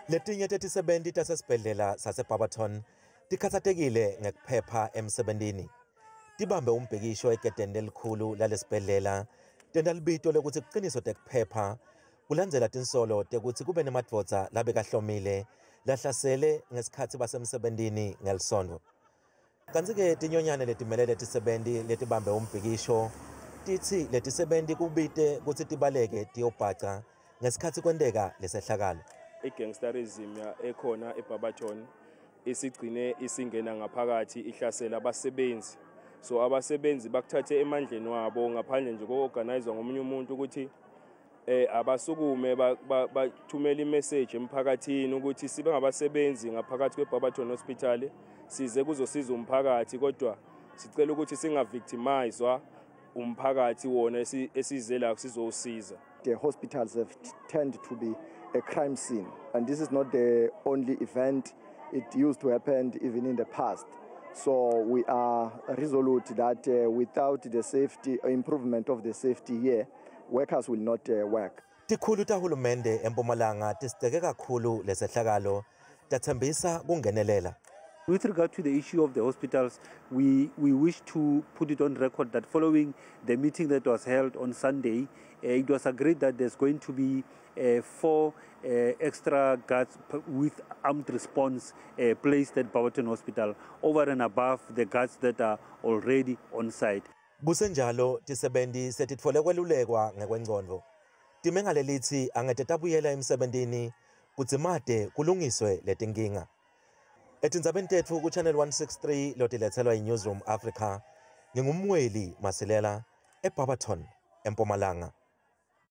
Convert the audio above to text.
Letinye tetisebenti tasesibhedlela saseBarberton tikhatsatekile ngekuphepha emsebentini. Tibambe umbhikisho egedeni lelikhulu lalesibhedlela tenta libito lekutsi kuqiniswe tekuphepha kulandzela tinsolo tekutsi kube nemadvodza labekahlomile lahlasele ngesikhatsi basemsebentini ngelisonto. Kantsi-ke tinyonyane letimele letisebenti letibambe umbhikisho titsi letisebenti kubite kutsi tibaleke tiyobhaca ngesikhatsi kwenteka lesehlakalo. I-gangsterism ekhona eBarberton isigcine isingena ngaphakathi ihlasela abasebenzi. So abasebenzi bakuthathe emandleni wabo ngaphandle nje ko-organize ngomunye umuntu ukuthi abasukume bathumele imessage emphakathini ukuthi sibe ngabasebenzi ngaphakathi kweBarberton Hospital, size kuzosiza umphakathi, kodwa sicela ukuthi singavictimizwa umphakathi wona esize la sizowusiza. The hospitals have tend to be a crime scene, and this is not the only event. It used to happen even in the past. So we are resolute that without the safety improvement of the safety here, workers will not work. Tikhulu tahulumende eMpumalanga tisigxeke kakhulu lesehlakalo tathembisa kungenelela. With regard to the issue of the hospitals, we wish to put it on record that following the meeting that was held on Sunday, it was agreed that there's going to be 4 extra guards with armed response placed at Barberton Hospital over and above the guards that are already on site. Kusenjalo tisebenti setitfole kwelulekwa ngekwengcondvo. Time ngalelithi angete tabuyela emsebentini kudzimate kulungiswe letinkinga. Etindzabeni tetfu ku-Channel 163 lotiletselwa yi-Newsroom Africa, nginguMweli Masilela eBarberton, eMpumalanga.